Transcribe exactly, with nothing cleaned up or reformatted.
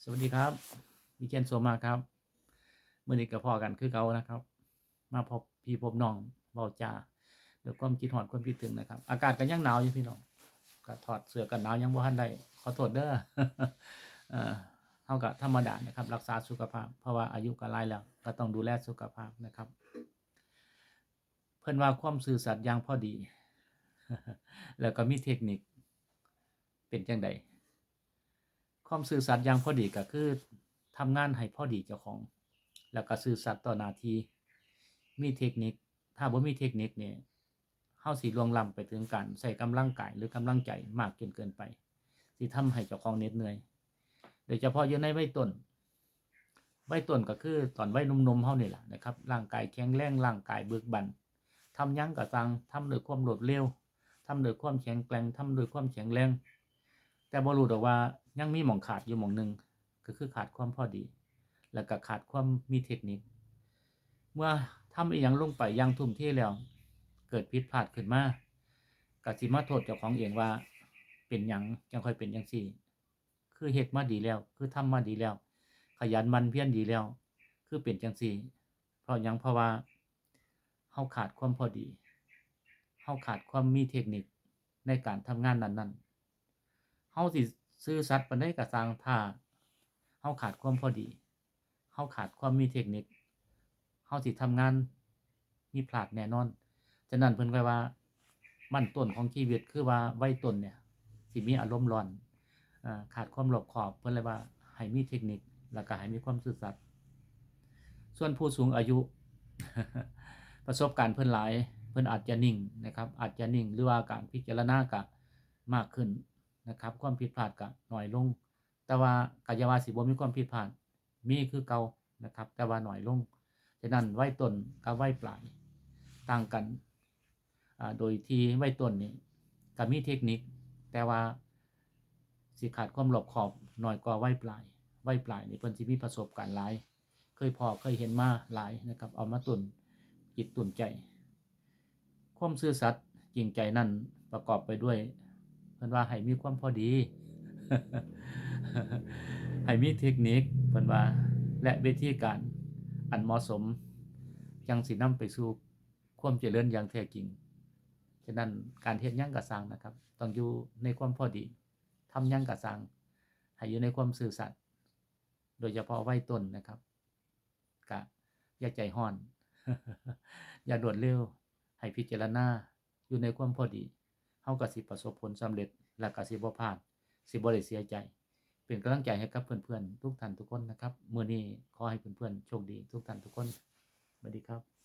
สวัสดีครับ วิเชียรโสมาครับ มื้อนี้ก็พ้อกันคือเก่านะครับ มาพบพี่พบน้อง เว้าจาด้วยความคิดฮอดความคิดถึงนะครับ อากาศก็ยังหนาวอยู่พี่น้อง ก็ถอดเสื้อกันหนาวยังบ่ทันได้ ขอโทษเด้อ เอ่อ เฮาก็ธรรมดานะครับ รักษาสุขภาพ เพราะว่าอายุก็หลายแล้ว ก็ต้องดูแลสุขภาพนะครับ เพิ่นว่าความซื่อสัตย์อย่างพอดี แล้วก็มีเทคนิค เป็นจั่งใด ความซื่อสัตย์อย่างพอดีก็คือทำงานให้พอดีเจ้าของ แล้วก็ซื่อสัตย์ต่อหน้าที่ มีเทคนิค ถ้าบ่มีเทคนิคนี่ เฮาสิล่วงล้ำไปถึงการใช้กำลังกายหรือกำลังใจมากจนเกินไป สิทำให้เจ้าของเหน็ดเหนื่อย โดยเฉพาะอยู่ในวัยต้น วัยต้นก็คือตอนวัยหนุ่มๆเฮานี่แหละนะครับ ร่างกายแข็งแรง ร่างกายเบิกบาน ทำหยังก็ซ่าง ทำด้วยความรวดเร็ว ทำด้วยความแข็งแกร่ง ทำด้วยความแข็งแรง แต่บ่รู้ดอกว่ายังมีหม่องขาดอยู่หม่องหนึ่ง ก็คือขาดความพอดี แล้วก็ขาดความมีเทคนิค เมื่อทำอีหยังลงไปอย่างทุ่มเทแล้ว เกิดผิดพลาดขึ้นมา ก็สิมาโทษเจ้าของเองว่า เป็นหยังจั่งค่อยเป็นจั่งซี้ คือเฮ็ดมาดีแล้ว คือทำมาดีแล้ว ขยันหมั่นเพียรดีแล้ว คือเป็นจั่งซี้ เพราะหยัง เพราะว่าเฮาขาดความพอดี เฮาขาดความมีเทคนิคในการทำงานนั้นๆ เฮาสิซื่อสัตย์ปานใดก็ซ่าง ถ้าเฮาขาดความพอดี เฮาขาดความมีเทคนิค เฮาสิทำงานมีพลาดแน่นอน ฉะนั้นเพิ่นก็ว่า บั้นต้นของชีวิตคือว่าวัยต้นเนี่ย สิมีอารมณ์ร้อน อ่า ขาดความรอบคอบ เพิ่นเลยว่าให้มีเทคนิค แล้วก็ให้มีความซื่อสัตย์ ส่วนผู้สูงอายุ ประสบการณ์เพิ่นหลาย เพิ่นอาจจะนิ่งนะครับ อาจจะนิ่ง หรือว่าการพิจารณาก็มากขึ้นนะครับ ความผิดพลาดก็น้อยลง แต่ว่าก็อย่าว่าสิบ่มีความผิดพลาด มีคือเก่านะครับ แต่ว่าน้อยลง ฉะนั้นวัยต้นกับวัยปลายต่างกัน อ่า โดยที่วัยต้นนี่ก็มีเทคนิค แต่ว่าสิขาดความรอบคอบน้อยกว่าวัยปลาย วัยปลายนี่เพิ่นสิมีประสบการณ์หลาย เคยพ้อเคยเห็นมาหลายนะครับ เอามาตุ้นจิตตุ้นใจ ความซื่อสัตย์จริงใจนั้นประกอบไปด้วย เพิ่นว่าให้มีความพอดี ให้มีเทคนิค เพิ่นว่า และวิธีการอันเหมาะสม จั่งสินำไปสู่ความเจริญอย่างแท้จริง ฉะนั้นการเฮ็ดหยังก็ซ่างนะครับ ต้องอยู่ในความพอดี ทำหยังก็ซ่าง ให้อยู่ในความซื่อสัตย์ โดยเฉพาะวัยต้นนะครับ กะอย่าใจร้อน อย่าด่วนเร็ว ให้พิจารณาอยู่ในความพอดี เฮาก็สิประสบผลสำเร็จ และก็สิบ่พลาด สิบ่ได้เสียใจ เป็นกำลังใจให้กับเพื่อนๆทุกท่านทุกคนนะครับ มื้อนี้ขอให้เพื่อนๆโชคดีทุกท่านทุกคน สวัสดีครับ